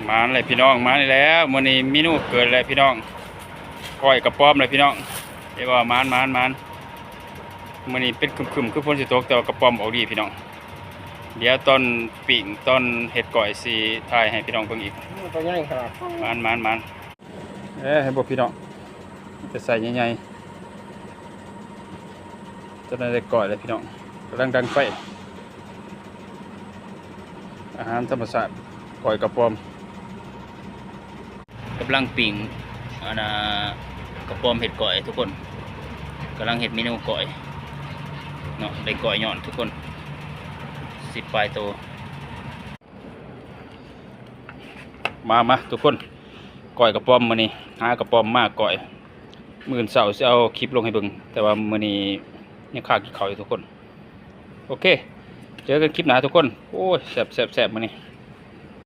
ມາແລ້ວພີ່ນ້ອງ ມາແລ້ວ. ມື້ນີ້ເມນູເກີດແລ້ວພີ່ນ້ອງ ກ້ອຍກະປອມແລ້ວພີ່ນ້ອງ. ເອີ ວ່າມານໆໆ ມື້ນີ້ເປັນຄຶ້ມໆ ຄືຝົນຊິຕົກ ແຕ່ວ່າກະປອມອອກດີພີ່ນ້ອງ. ດຽວຕອນປີ້ງ ຕອນເຮັດກ້ອຍຊິຖ່າຍໃຫ້ພີ່ນ້ອງເບິ່ງອີກ. ໂອ້ ຕົວໃຫຍ່ຂະໜາດ. ມານໆໆ ເອີ ເຫັນບໍ່ພີ່ນ້ອງ ເປັນໄຊໃຫຍ່ໆ. ຕອນນີ້ໄດ້ກ້ອຍແລ້ວພີ່ນ້ອງ ກຳລັງດັງໄຟ. ອາຫານທຳມະຊາດ ກ້ອຍກະປອມ ກຳລັງປີ້ງ ອັນນ່າ ກະປອມເຮັດກ້ອຍທຸກຄົນ. ກຳລັງເຮັດເມນູກ້ອຍເນາະ ໄດ້ກ້ອຍຍ້ອນທຸກຄົນ ສິບປາຍໂຕ. ມາ ມາທຸກຄົນ ກ້ອຍກະປອມມື້ນີ້ ຫາກະປອມມາກ້ອຍ. ມື້ອື່ນເຊົ້າຊິເອົາຄລິບລົງໃຫ້ເບິ່ງ ແຕ່ວ່າມື້ນີ້ຍັງຄາກິນເຂົ້າຢູ່ທຸກຄົນ. ໂອເຄ ເຈີກັນຄລິບໜ້າທຸກຄົນ. ໂອ້ຍ ແຊບໆໆ ມື້ນີ້